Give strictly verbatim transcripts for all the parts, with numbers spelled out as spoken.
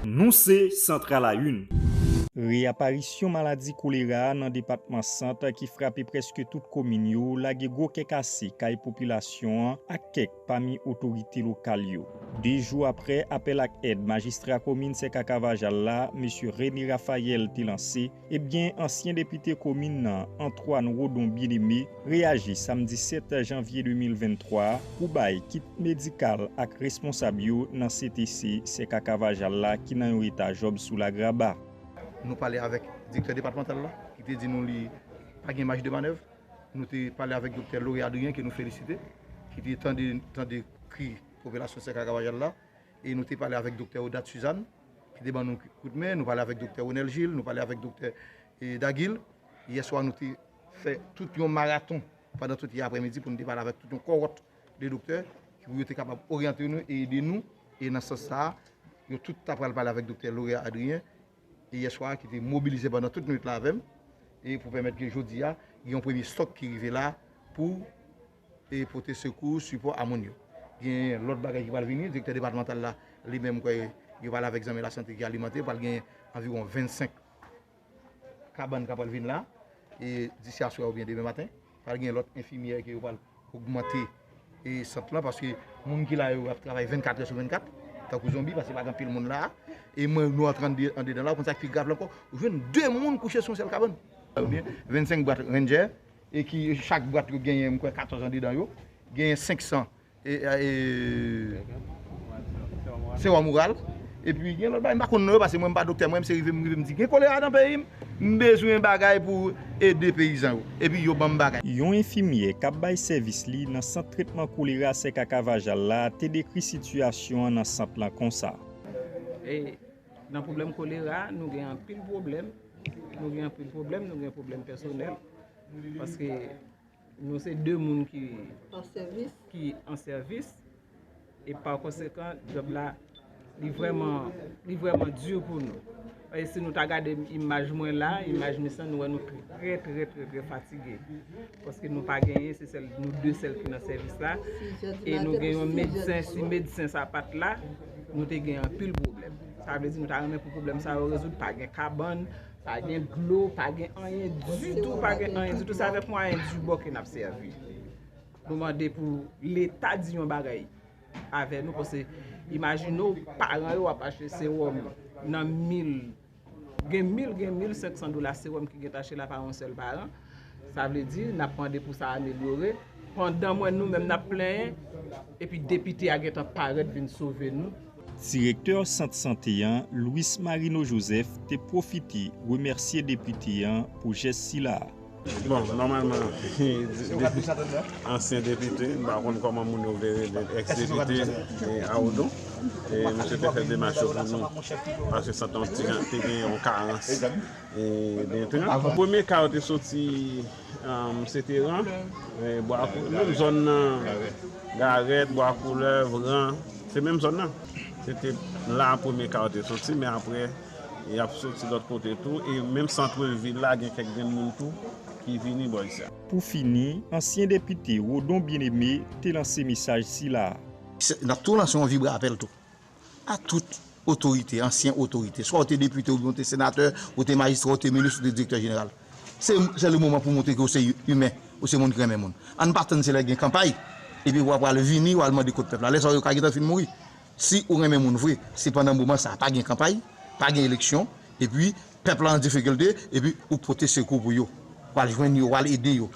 Nou se Centre à la Une. Reaparisyon maladi kolera a nan depatman Sant ki frape prèske tout komin yo lage gwo kè kase kay popilasyon an ak kèk pami otorite lokal yo. De jou apre apèl ak èd majistra komin Sèka Kavajal la, mesye René Raphaël, te lanse, ebyen, ansyen depite komin nan, Antoine Rodon Bien-Aimé, reyaji samdi sèt janvye de mil venntwa a pou bay kit medikal ak responsab yo nan C T C Sèka Kavajal la ki nan yon eta jòb sou lagraba. Nou pale avèk direktè depatmantal la, ki te di nou li pa gen maj de manèv. Nou te pale avèk doktè Lauré Adrien, ke nou felisite, ki te tande, tande kri popilasyon Sèka Kavajal la. E nou te pale avèk doktè Odat Suzanne, ki te ban nou kout men. Nou pale avèk doktè Ronel Gilles, nou pale avèk doktè, e, Daguil. Yè swa, nou te fè tout yon maraton pandan tout yè aprèmidi pou nou te pale avèk tout yon kòwòt de doktè, ki pou yo te kapab oryante nou e ede nou. E nan sans sa a, yo tout ta pral pale avèk doktè Lauré Adrien, e yè swa, ki te mobilize pandan tout nwit la avè m, e pou pèmèt ke jodi a, gen yon premye stòk ki rive la pou, e pote sekou, sipò a moun yo. Gen lòt bagay ki pral vini, direktè depatmantal la, li menm, kwè, yo pale avèk zanmi lasante ki alimante, pral gen anviwon vennsenk kabann k ap pral vin la, e disi aswè oubyen demen maten. Pral gen lòt enfimyè ke yo pral ogmante, e sant lan, paske moun ki la yo ap travay vennkat è sou vennkat, tankou zonbi, paske pa gen anpil moun la. E mwen, nou antre annde-, andedan la, ou konn sa k pi grav la ankò, ou jwenn de moun kouche sou yon sèl kabann. Oubyen vennsenk bwat Ranger, e ki chak bwat yo genyen, m kwè, katòz andedan yo, genyen senk san, e, e, sewòm oral. Epi gen lòt bagay, m pa konn non yo, paske mwen m pa doktè, mwen m se rive, m rive m di gen kolera nan peyi m, m bezwen bagay pou ede peyizan yo. Epi yo ban m bagay. Yon enfimyè k ap bay sèvis li nan sant tretman kolera Sèka Kavajal la te dekri sitiyasyon an nan sant lan konsa. E nan pwoblèm kolera, nou gen anpil pwoblèm. Nou gen anpil pwoblèm, nou gen pwoblèm pèsonèl. Paske nou se de moun ki, an sèvis, ki an sèvis, e pa konsekan, djòb la, li vrèman, li vrèman di pou nou. E si nou ta gade imaj mwen la, imaj misye, nou wè nou trè, trè, trè, trè fatige. Paske nou pa genyen, se sèl, nou de sèl ki nan sèvis la. E nou gen yon medsen, si medsen sa pa t la, nou te gen anpil pwoblèm. Sa vle di nou ta renmen pou pwoblèm sa yo rezoud, pa gen kabann, pa gen dlo, pa gen anyen ditou, pa gen anyen ditou. Se avèk mwayen di bò ke n ap sèvi. Nou mande pou Leta di yon bagay avè nou, paske imajine w, paran yo ap achte sewòm nan mil, gen mil, gen mil senk san dola sewòm ki gentan achte la pa yon sèl paran. Sa vle di, n ap mande pou sa amelyore, pandan mwen nou menm n ap plenyen, epi depite a gentan parèt vin sove nou. Direktè sant sante an, Luis Marino Joseph, te pwofite remèsye depite an pou jès sila a. Bon, nòmalman, ansyen depite, m pa konn kòman moun yo vle rele, èks depite, e, Aoudon. E misye te fè demach yo pou nou, paske sant lan te gen, te gen yon karans, e, dentran. Premye ka yo te soti, um, se te Ran, e, Bwa Koulè, menm zòn nan, Garèt, Bwa Koulè, Ran, se menm zòn nan. Se te la premye ka yo te soti, men apre, y ap soti lòt kote tou, e menm sant vil la, gen kèk grenn moun tou ki vini bò isi a. Pou fini, ansyen depite Rodon Bien-Aimé te lanse mesaj sila a. Se, n ap tou lanse yon vib rapèl tou a tout otorite, ansyen otorite, swa ou te depite, oubyen ou te senatè, ou te majistra, ou te minis, ou te direktè jeneral. Se, se le moman pou montre ke ou se imen, ou se moun ki renmen moun. Ann pa tann se lè gen kanpay, epi w ap pral vini, w al mande kot pèp la. Lè sa yo ka gentan fin mouri. Si ou renmen moun vre, se pandan moman sa a, pa gen kanpay, pa gen eleksyon, epi pèp la an difikilte, epi ou pote sekou pou yo. W al jwenn yo, w al ede yo.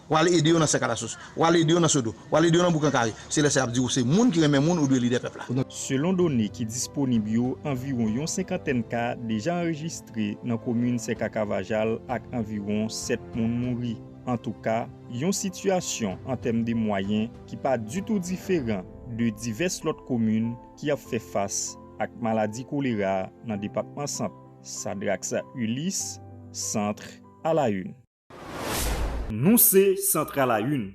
W al ede yo nan Sèk Alasous, w al ede yo nan Sodo, w al ede yo nan Boukan Kare. Se lè sa y ap di w se moun ki renmen moun, ou dwe lidè pèp la. Selon done ki disponib yo, anviwon yon senkantèn ka deja anrejistre nan komin Sèka Kavajal ak anviwon sèt moun mouri. Antouka, yon sitiyasyon an tèm de mwayen ki pa ditou diferan de divès lòt komin ki ap fè fas ak maladi kolera nan depatman Sant. Sadrax Ulysse, Centre à la Une. Nou se Centre à la Une.